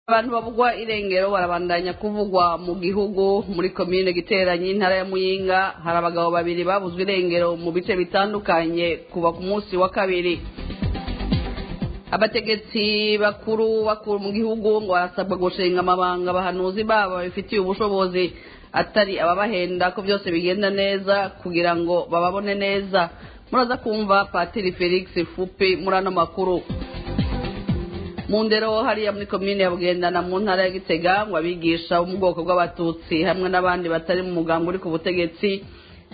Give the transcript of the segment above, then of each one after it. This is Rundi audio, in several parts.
Abantu bavugwa irengero barabandanya kuvugwa mu gihugu. Muri komine Giteranyi, intara ya Muyinga, hari abagabo babiri babuzwe irengero mu bice bitandukanye kuva ku munsi wa kabiri. Abategetsi bakuru bakuru mu gihugu ngo barasabwa gushinga amabanga abahanuzi babo babifitiye ubushobozi, atari ababahenda ko byose bigenda neza kugira ngo bababone neza. Muraza kumva Patiri Felix Fupi muri ano makuru. Mu ndero hariya muri komine ya Bugendana mu ntara ya Gitega, ngo abigisha bo mu bwoko bw'Abatutsi hamwe n'abandi batari mu mugambi uri ku butegetsi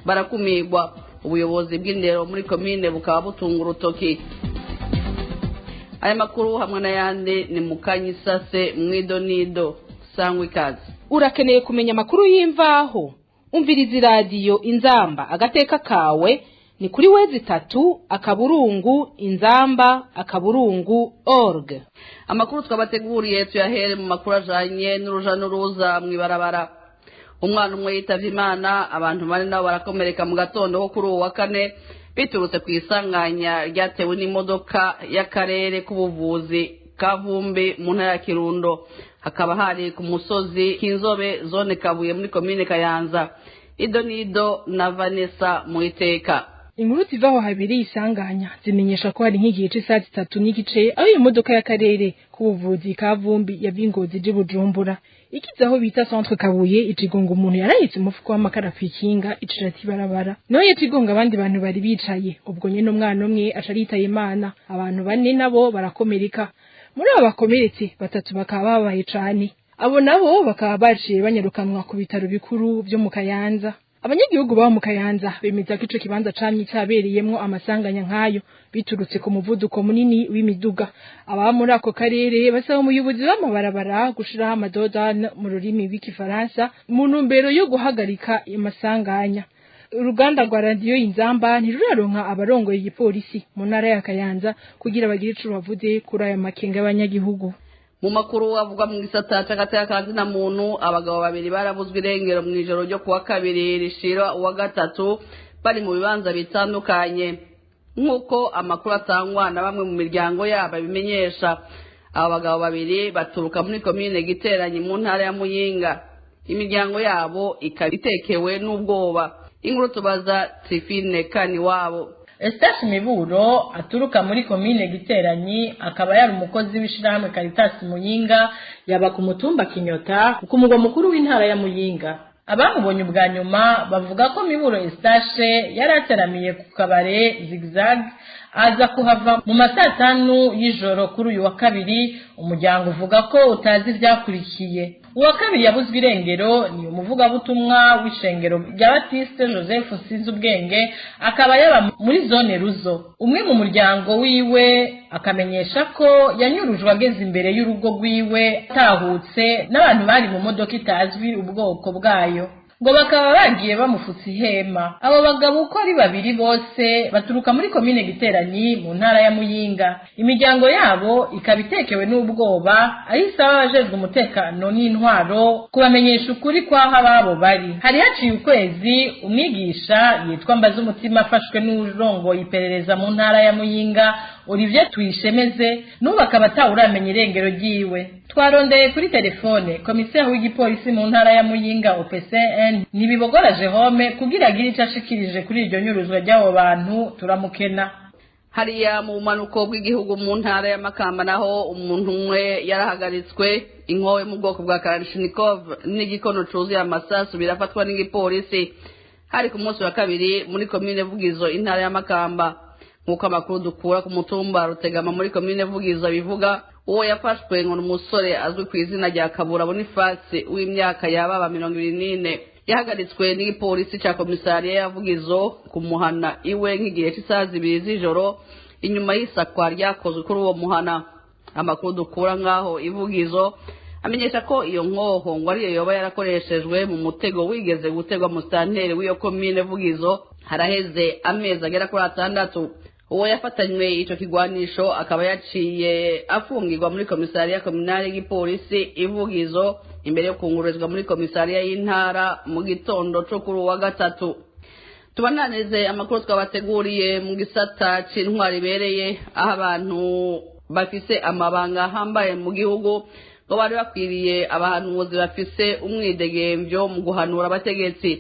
barakumirwa. Ubuyobozi bw'indero muri komine bukaba butunga urutoki. Aya makuru hamwe n'ayandi ni mukanyisase mwidonido. Sangwa ikaze. Urakeneye kumenya amakuru y'imvaho? Umviriza Iradiyo Inzamba agateka kawe ni kuri www.inzamba.org. Amakuru twabateguriye tuyahere mu makuru ajanye n'uruja n'uruza mw'ibarabara. Umwana umwe yitavye Imana, abantu bane nabo barakomereka mu gatondo ko kuri uwu wa kane, biturutse ku isanganya ryatewe n'imodoka y'akarere k'ubuvuzi Kavumbi mu ntara ya Kirundo. Hakaba hari ku musozi Kinzobe, zone Kabuye, muri komine Kayanza. Ido nido na Vanessa Muiteka. Inkuru ziva aho habereye isanganya zimenyesha ko hari nk'igihe c'isaha 3:30 aho iyo modoka y'akarere k'ubuvuzi ka Vumbi yava Ingozi ija Bujumbura. Ikiza aho bita Centre Kabuye, icigonga umuntu yarahetse umufuko w'amakara kw'ikinga, icira ibarabara. Naho yacigonga abandi bantu bari bicaye. Ubwo nyene umwana umwe aca aritaye Imana, abantu bane nabo barakomereka. Muri abo bakomeretse, batatu bakaba babaye cane. Abo nabo bakaba baciye banyarukanwa ku bitaro bikuru vyo mu Kayanza. Abanyagihugu baba mu Kayanza bemeza ko ico kibanza camye cabereyemwo amasanganya nk'ayo, biturutse ku muvuduko munini w'imiduga. Ababa muri ako karere basaba umuyobozi w'amabarabara gushiraho ama dos d'âne mu rurimi rw'Igifaransa, mu ntumbero yo guhagarika amasanganya. Uruganda rwa Radiyo Inzamba ntiruraronka abarongoye igipolisi mu ntara ya Kayanza kugira bagire ico bavuze kuri aya makenga y'abanyagihugu. Mu makuru avugwa mu gisata c'agateka ka zina muntu, abagabo babiri barabuzwe irengero mu ijoro ryo kuwa kabiri rishira uwa gatatu, bari mu bibanza bitandukanye. Nk'uko amakuru atangwa na bamwe mu miryango yabo abimenyesha, abo bagabo babiri baturuka muri komine Giteranyi mu ntara ya Muyinga. Imiryango yabo ikaba itekewe n'ubwoba. Inkuru tubaza Trifine Kaniwabo. Estashi Miburo aturuka muri komine Giteranyi, akaba yari umukozi w'ishirahamwe Caritas Muyinga, yaba ku mutumba Kinyota, ku mugwa mukuru w'intara ya Muyinga. Abamubonye ubwa nyuma bavuga ko Miburo Estashe yari ateramiye ku kabare Zigzag, aza kuhava mu masaa 5 y'ijoro kuri uyu wa kabiri. Umuryango uvuga ko utazi ivyakurikiye. Uwa kabiri yabuzwe irengero ni umuvugabutumwa w'ishengero rya Batiste Joseph Sinzubwenge, akaba yaba muri zone Ruzo. Umwe mu muryango wiwe akamenyesha ko yanyurujwe ageze imbere y'urugo rwiwe, atahutse n'abantu bari mu modoka itazwi ubwoko bwayo, ngo bakaba bagiye bamufutse ihema. Abo bagabo uko ari babiri bose baturuka muri komine Giteranyi mu ntara ya Muyinga. Imiryango yabo ikaba itekewe n'ubwoba, aho isaba abajejwe umutekano n'intwaro kubamenyesha ukuri kw'aho ababo bari. Hari haciye ukwezi umwigisha yitwa Mbazumutima afashwe n'urongoye iperereza mu ntara ya Muyinga, Olivier Tuyishemeze. N'ubu akaba atawuramenya irengero ryiwe. Twarondeye kuri telefone komiseri w'igipolisi mu ntara ya Muyinga, OPCN Ntibibogora Jerome, kugira agire ico ashikirije kuri iryo nyuruzwa ry'abo bantu, turamukena. Hariya mu bumanuko bw'igihugu mu ntara ya Makamba naho, umuntu umwe yarahagaritswe. Inkowe mu bwoko bwa Kalashnikov n'igikono cuzuye amasasu birafatwa n'igipolisi. Hari ku munsi wa kabiri muri komine Vugizo, intara ya Makamba. Nk'uko amakuru dukura ku mutumba Rutegama muri komine Vugizo bivuga, uwo yafashwe ngo ni umusore azwi ku izina rya Kabura Bonifasi w'imyaka yababa 24. Yahagaritswe n'igipolisi ca komisariya ya Vugizo ku muhana iwe nk'igihe c'isaha 2 z'ijoro, inyuma y'isakwa ryakozwe kuri uwo muhana. Amakuru dukura ngaho Ivugizo amenyesha ko iyo nkoho ngo ariyo yoba yarakoreshejwe mu mutego wigeze gutegwa musitanteri w'iyo komine Vugizo haraheze amezi agera kuri 6. Uwo yafatanywe ico kigwanisho akaba yaciye afungirwa muri komisariya kominari y'igipolisi Ivugizo, imbere yo kungururizwa muri komisariya y'intara mu gitondo co kuri uwa gatatu. Tubananize amakuru twabateguriye mu gisata c'intwari ibereye, aho abantu bafise amabanga ahambaye mu gihugu Ngo bari bakwiriye abahanuzi bafise umwidegemvyo mu guhanura abategetsi.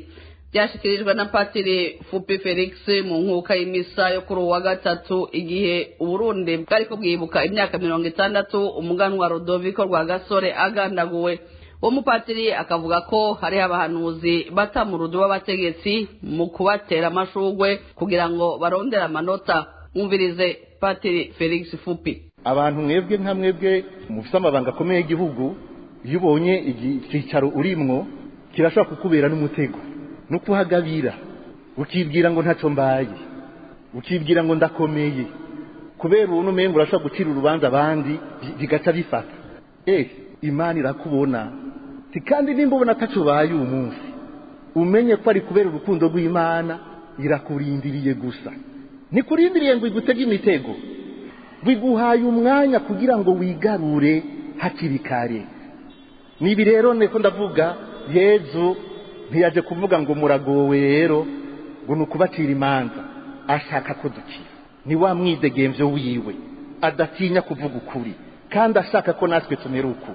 Byashikirijwe na Patiri Fupi Felix mu nkuka y'imisa yo kuri uwa gatatu, igihe Uburundi bwariko bwibuka imyaka 60 umuganwa Rudoviko Rwagasore agandaguwe. Uwo mupatiri akavuga ko hariho abahanuzi bata mu rudu w'abategetsi mu kubatera amashurwe kugira ngo barondere amanota. Mwumvirize Patiri Felix Fupi. Abantu mwebwe nka mwebwe mufise amabanga akomeye y'igihugu, iyo ubonye icyicaro urimwo kirashobora kukubera n'umutego no kuhagabira, ukibwira ngo ntacyo mbaye, ukibwira ngo ndakomeye, kubera ubu n'umengo urashobora gucira urubanza abandi bigaca bifata. Imana irakubona kandi nimba ubona ataco ubaye uyu munsi, umenye ko ari kubera urukundo rw'Imana irakurindiriye gusa. Ntikurindiriye ngo igutege imitego, biguhaye umwanya kugira ngo wigarure hakiri kare. Nibi rero niko ndavuga, Yezu ntiyaje kuvuga ngo muragowe rero ngo ni ukubacira imanza, ashaka ko dukira. Ni wa mwidegemvyo wiwe adatinya kuvuga ukuri, kandi ashaka ko natwe tumera uku.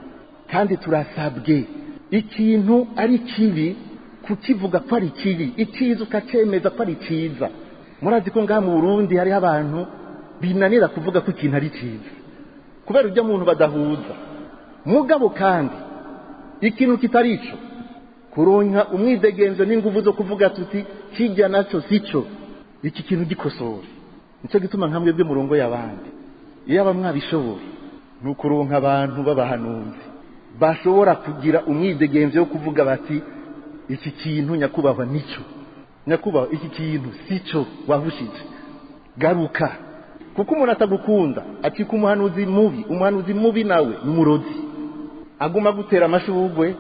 Kandi turasabwe ikintu ari kibi kukivuga ko ari kibi, icyiza ukacemeza ko ari cyiza. Murazi ko ngaha mu Burundi hariho abantu binanira kuvuga ko ikintu ari cyiza kubera ujya muntu badahuza. Mugabo kandi ikintu kitari ico, kuronka umwidegenzo n'inguvu zo kuvuga tuti kijya naco sico, iki kintu gikosora. Nico gituma nka mwebwe murongo y'abandi, iyo aba mwabishoboye ni ukuronka abantu b'abahanuzi bashobora kugira umwidegenzo wo kuvuga bati iki kintu nyakubahwa nico, nyakubahwa iki kintu sico, wahushije, garuka. Kuko umuntu atagukunda acika umuhanuzi mubi. Umuhanuzi mubi nawe ni umurozi, aguma gutera amashurwe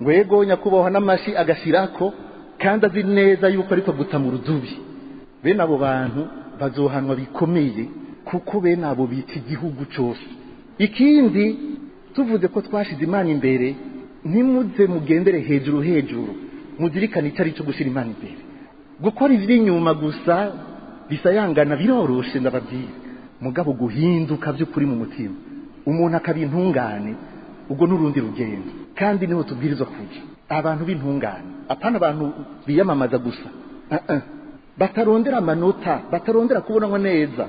ngo yego nyakubahwa n'amashi agashirako, kandi azi neza yuko ariko guta mu rudubi. Bene abo bantu bazohanwa bikomeye, kuko bene abo bica igihugu cose. Ikindi, tuvuze ko twashize Imana imbere, ntimuze mugendere hejuru hejuru, muzirikane icyo ari cyo gushira Imana imbere. Gukora ivy'inyuma gusa bisayangana biroroshe, ndababwira. Mugabo guhinduka by'ukuri mu mutima, umuntu akaba intungane, ubwo n'urundi rugendo. Kandi niho tubwirizwa kuja, abantu b'intungane, apana abantu biyamamaza gusa, batarondera amanota, batarondera kubonwa neza,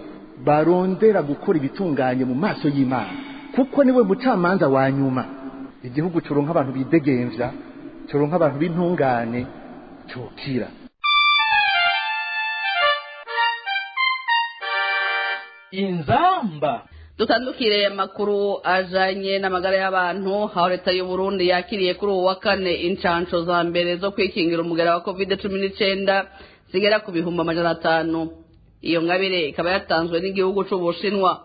barondera gukora ibitunganye mu maso y'Imana, kuko niwe mucamanza wa nyuma. Igihugu coronka abantu bidegemvya, coronka abantu b'intungane, cokira. Inzamba. Dutandukire amakuru ajanye n'amagara y'abantu. Aho leta y'u Burundi yakiriye kuri uwa kane incanco za mbere zo kwikingira umugera wa COVID-19 zigera ku 500,000. Iyo ngabire ikaba yatanzwe n'igihugu c'Ubushinwa.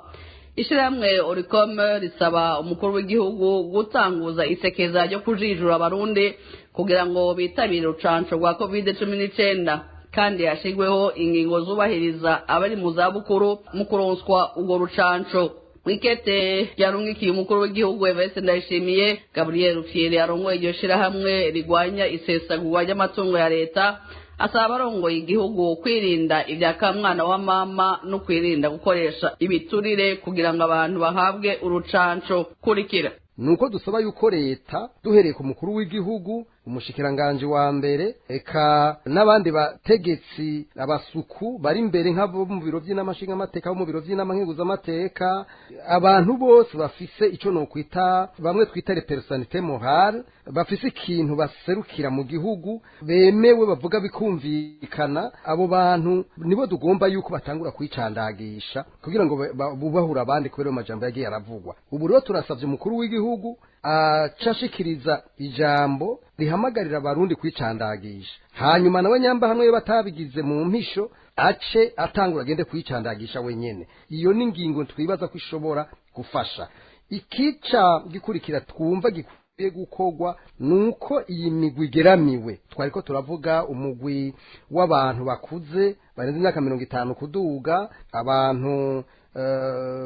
Ishirahamwe Oricom risaba umukuru w'igihugu gutanguza isekeza ryo kujijura abarundi kugira ngo bitabire urucanco rwa COVID-19, kandi hashigweho ingingo zubahiriza abari mu zabukuru mu kuronswa urwo rucanco. Mwikete yarungikiye umukuru w'igihugu Evariste Ndayishimiye, Gabriel Rufyiri arongoye iryo shirahamwe rigwanya isesagurwa ry'amatungo ya leta, asaba abarongoye igihugu kwirinda ibya kamwana wa mama no kwirinda gukoresha ibiturire kugira ngo abantu bahabwe urucanco. Kurikira. Nuko dusaba yuko leta, duhereye ku mukuru w'igihugu, umushikiranganje wa mbere, eka n'abandi bategetsi abasuku bari imbere nk'abo mu biro by'inamashinga amateka, mu biro by'inamankeguza amateka, abantu bose bafise ico no kwita bamwe twita les personnalités morales, bafise ikintu baserukira mu gihugu, bemewe bavuga bikumvikana, abo bantu nibo tugomba yuko batangura kwicandagisha kugira ngo bubahura abandi kubera amajambo yagiye aravugwa. Ubu rero turasavye umukuru w'igihugu acashikiriza ijambo rihamagarira abarundi kwicandagisha, hanyuma nawe nyamba hamwe batabigize mu mpisho ace atangura agende kwicandagisha wenyene. Iyo ni ingingo twibaza ko ishobora gufasha. Ikica gikurikira twumva gikwiye gukorwa nuko iyi migwi igeramiwe, twariko turavuga umugwi w'abantu bakuze barenze imyaka 50 kuduga, abantu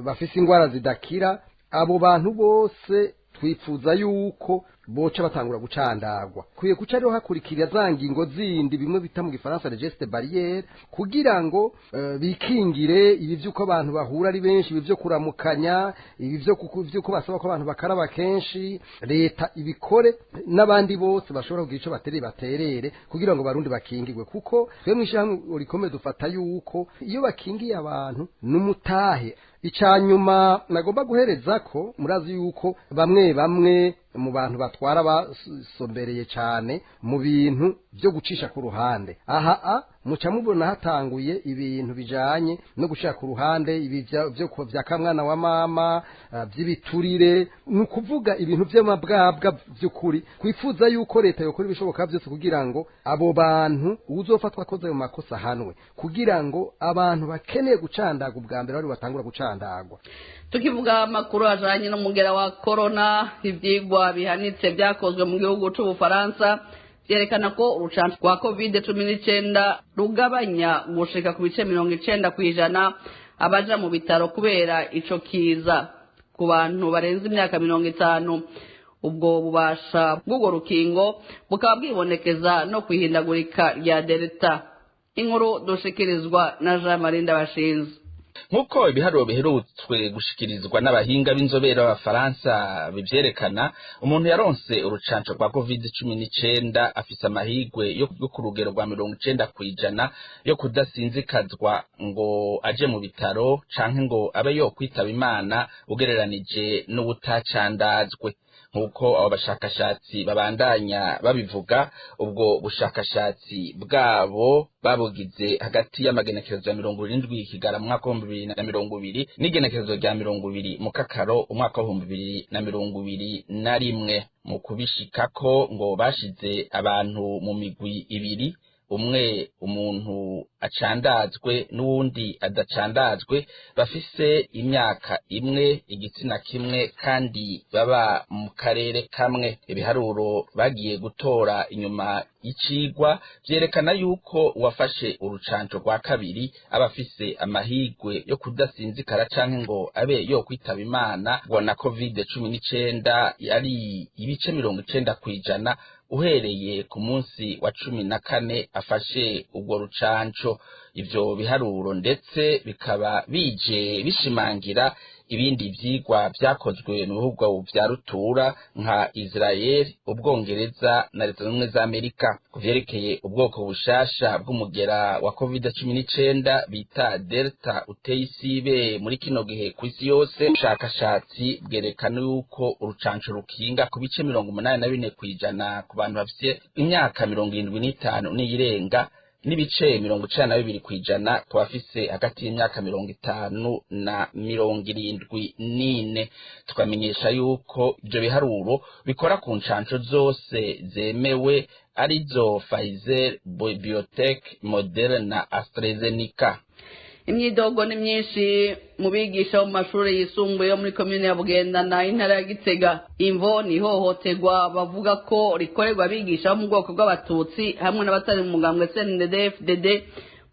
bafise ingwara zidakira, abo bantu bose twifuza yuko Boca batangura gucandagwa. Kwiye guca rero hakurikira za ngingo zindi, bimwe bita mu Gifaransa les gestes barrières, kugira ngo bikingire ibi vy'uko abantu bahura ari benshi, ibi vyo kuramukanya, ibi vy'uko basaba ko abantu bakaraba kenshi. Leta ibikore n'abandi bose bashobora kugira ico baterere baterere kugira ngo Barundi bakingirwe, kuko twe mw'ishyirahamwe rikomeye dufata yuko iyo bakingiye abantu n'umutahe. Icanyuma nagomba guhereza ko murazi yuko bamwe bamwe mu bantu batwara basombereye cyane mu bintu byo gucisha ku ruhande. Aha a muca mubona hatanguye ibintu bijanye no gushira ku ruhande, ibi vyo vya kamwana wa mama, vy'ibiturire, ni ukuvuga ibintu vy'amabwabwa. Vy'ukuri kwifuza yuko leta yokora ibishoboka byose kugira ngo abo bantu, uzofatwa akoze ayo makosa ahanwe, kugira ngo abantu bakeneye gucandagwa ubwa mbere bari batangura gucandagwa. Tukivuga amakuru ajanye n'umugera wa corona, ivyigwa bihanitse vyakozwe mu gihugu c'Ubufaransa vyerekana ko urucanco rwa COVID-19 rugabanya gushika ku bice 90% abaja mu bitaro kubera ico kiza ku bantu barenze imyaka 50. Ubwo bubasha bw'urwo rukingo bukaba bwibonekeza no kwihindagurika rya Delta. Inkuru dushikirizwa na Jean Marie Ndabashinze. Nk'uko ibiharuro biherutswe gushikirizwa n'abahinga b'inzobere b'Abafaransa bivyerekana, umuntu yaronse urucanco rwa COVID-19 afise amahigwe yo ku rugero rwa 90% yo kudasinzikazwa ngo aje mu bitaro canke ngo abe yo kwitaba Imana, ugereranije n'uwutacandazwe. Nk'uko abo bashakashatsi babandanya babivuga, ubwo bushakashatsi bwabo babugize hagati y'amagenekerezo ya 70 Kigarama umwaka w'2020 n'igenekerezo rya 20 Mukakaro umwaka w'2021. Mu kubishikako, ngo bashize abantu mu migwi ibiri: umwe umuntu acandazwe n'uwundi adacandazwe, bafise imyaka imwe, igitsina kimwe kandi baba mu karere kamwe. Ibiharuro bagiye gutora inyuma y'icigwa vyerekana yuko uwafashe urucanco rwa kabiri aba afise amahigwe yo kudasinzikara canke ngo abe yo kwitaba Imana ngo na COVID-19 ari ibice 90% uhereye ku munsi wa 14 afashe urwo rucanco. Ivyo biharuro ndetse bikaba bije bishimangira ibindi vyigwa vyakozwe mu bihugu vya rutura nka Israel, Ubwongereza na Leta Zunze za Amerika ku vyerekeye ubwoko bushasha bw'umugera wa COVID-19 bita Delta uteye isibe muri kino gihe kw'isi yose. Ubushakashatsi bwerekana yuko urucanco rukinga ku bice 84% ku bantu bafise imyaka 75 n'iyirenga, n'ibice 92% ku bafise hagati y'imyaka 50 na 74. Tukamenyesha yuko ivyo biharuro bikora ku ncanco zose zemewe, arizo Pfizer, BioNTech, Moderna na AstraZeneca. Imyidogo ni myinshi mu bigisha bo mu mashuri yisumbuye yo muri komine ya Bugendana, intara ya Gitega. Imvo ni ihohoterwa bavuga ko rikorerwa abigisha bo mu bwoko bw'Abatutsi hamwe n'abatari mu mugambwe CNDD-FDD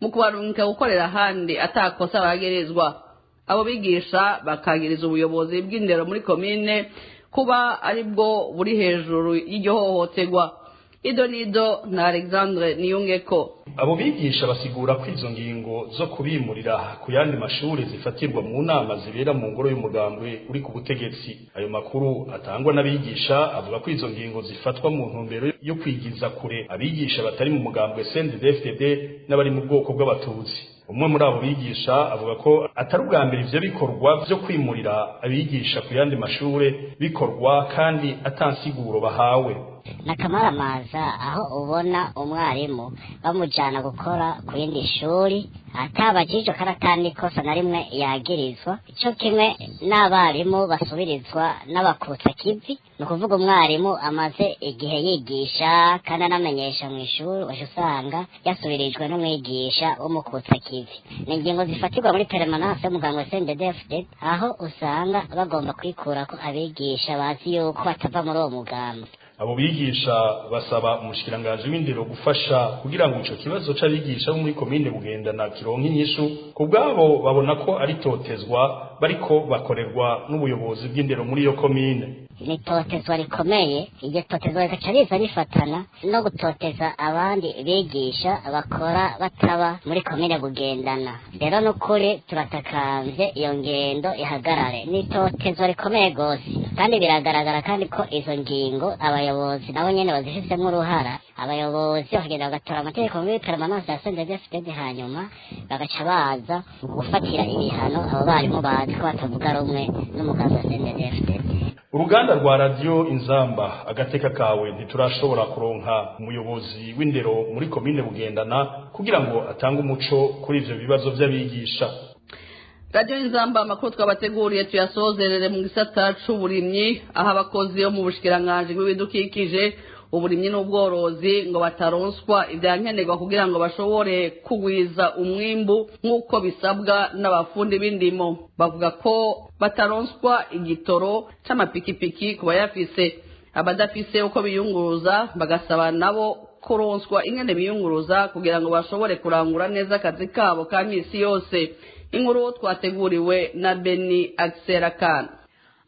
mu kubarungika gukorera ahandi atakosa bagerezwa. Abo bigisha bakagiriza ubuyobozi bw'indero muri komine kuba aribwo buri hejuru y'iryo hohoterwa. Ido nido na Alexandre Niyungeko. Abo bigisha basigura ko izo ngingo zo kubimurira ku yandi mashuri zifatirwa mu nama zibera mu ngoro y'umugambwe uri ku butegetsi. Ayo makuru atangwa n'abigisha avuga ko izo ngingo zifatwa mu ntumbero yo kwigiza kure abigisha batari mu mugambwe CNDD-FDD n'abari mu bwoko bw'Abatutsi. Umwe muri abo bigisha avuga ko atari ubwa mbere ivyo bikorwa vyo kwimurira abigisha ku yandi mashure bikorwa kandi atansiguro bahawe. N'akamaramaza aho ubona umwarimu bamujyana gukora ku yindi shuri atabajijwe kandi atanikosa na rimwe yagirizwa, cyo kimwe n'abarimu basubirizwa n'abakutsa kivi. Ni ukuvuga umwarimu amaze igihe yigisha kandi anamenyesha mu ishuri, waje usanga yasubirijwe n'umwigisha w'umukutsa kivi. Ni ingingo zifatirwa muri permanence y'umuganga wa CNDD-FDD, aho usanga bagomba kwikura ko abigisha bazi yuko batava muri uwo mugambi. Abo bigisha basaba umushikiranganji w'indero gufasha kugira ngo ico kibazo c'abigisha bo muri komine Bugendana kironke inyishu. Ku bwabo babona ko ari totezwa bariko bakorerwa n'ubuyobozi bw'indero muri iyo komine. Ni totezwa rikomeye. Iryo totezwa rigaca riza rifatana no gutoteza abandi bigisha bakora bataba muri komine Bugendana. Rero n'ukuri turatakambye, iyo ngendo ihagarare. Ni totezwa rikomeye gose, kandi biragaragara kandi ko izo ngingo abayobozi nabo nyene bazifisemo uruhara. Abayobozi bakagenda bagatora amategeko muri permanence ya CNDD-FDD, hanyuma bagaca baza gufatira ibihano abo barimu bazi ko batavuga rumwe n'umugambi wa CNDD-FDD. Uruganda rwa Radiyo Inzamba Agateka Kawe ntiturashobora kuronka umuyobozi w'indero muri komine Bugendana kugira ngo atange umuco kuri ivyo bibazo vy'abigisha. Radiyo Inzamba, amakuru twabateguriye tuyasozerere mu gisata c'uburimyi, aho abakozi bo mu bushikiranganji bw'ibidukikije, uburimyi n'ubworozi ngo bataronswa ibyankenerwa kugira ngo bashobore kugwiza umwimbu nk'uko bisabwa n'abafundi b'indimo. Bavuga ko bataronswa igitoro c'amapikipiki ku bayafise, abadafise uko biyunguruza bagasaba nabo kuronswa ingene biyunguruza kugira ngo bashobore kurangura neza akazi kabo ka misi yose. Inkuru twateguriwe na Beni Akserakana.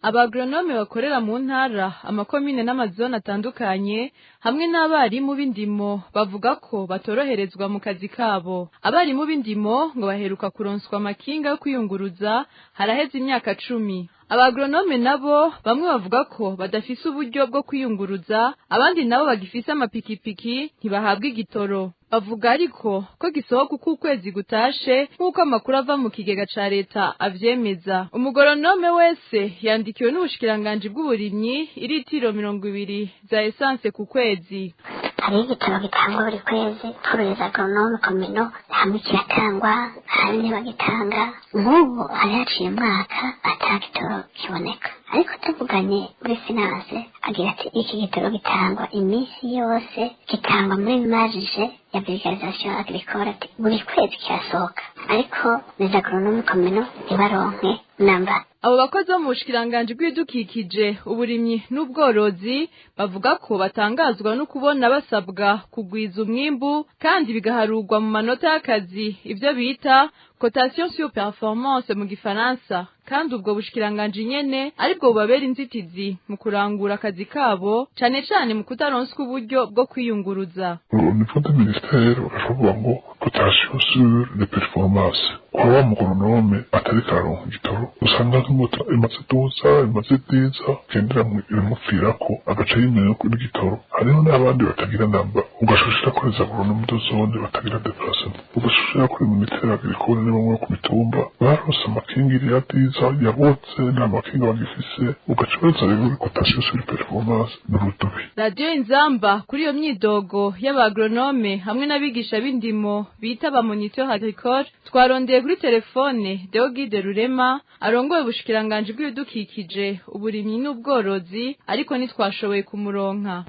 Abagronome bakorera mu ntara, amakomine n'amazone atandukanye hamwe n'abarimu b'indimo bavuga ko batoroherezwa mu kazi kabo. Abarimu b'indimo ngo baheruka kuronswa amakinga yo kwiyunguruza haraheze imyaka 10. Abagronome nabo bamwe bavuga ko badafise uburyo bwo kwiyunguruza, abandi nabo bagifise amapikipiki ntibahabwa igitoro. Bavuga ariko ko gisohoka uko ukwezi gutashe, nk'uko amakuru ava mu kigega ca leta avyemeza. Umugoronome wese yandikiwe n'ubushikiranganji bw'uburimyi iritiro 20 za essence ku kwezi. Hariho igitabo gitangwa buri kwezi pour les agronomes communaux, hamwe kiratangwa, ahandi ntibagitanga. Nk'ubu hari haciye umwaka ata gitoro kiboneka, ariko tuvuganye muri finance agira ati iki gitoro gitangwa iminsi yose, gitangwa muri marge ya vulgarisation agricole, ati buri kwezi kirasohoka, ariko les agronomes communaux ntibaronke namba. Abo bakozi bo mu bushikiranganji bw'ibidukikije, uburimyi n'ubworozi bavuga ko batangazwa no kubona basabwa kugwiza umwimbu kandi bigaharurwa mu manota y'akazi, ivyo bita cotation sur performance mu gifaransa, kandi ubwo bushikiranganji nyene aribwo bubabera inzitizi mu kurangura akazi kabo, cane cane mu kutaronswa uburyo bwo kwiyunguruza. Au niveau des ministères bakavuga ngo cotation sur les performances, kwa wa mugoronome atariko araronka igitoro, usanga nk'imoto imaze duza imaze diza gendera imupfirako agaca yimenya n'igitoro. Hariho n'abandi batagira namba, ugashushira kuri za agoronome de zone batagira déplacement, ugashushira kuri ministère agricole ni bamwe ku mitumba baronse amakingiri ya diza yabotse, nta makinga bagifise, ugaca baza rero cotation sur performance n'urudubi. Radiyo Inzamba kuri iyo myidogo y'abagronome hamwe n'abigisha b'indimo bita ba moniteur agricole, twarondeye kuri telefone Deogide Rurema arongoye ubushikiranganji bw'ibidukikije, uburimyi n'ubworozi, ariko ntitwashoboye kumuronka.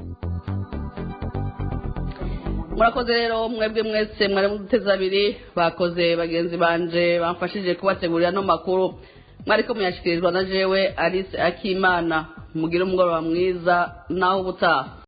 Murakoze rero mwebwe mwese mwari muduteze abiri. Bakoze bagenzi banje bamfashije kubategurira no makuru, mwariko muyashikirizwa na jewe Alice Akimana. Mugire umugoroba mwiza, naho ubutaha.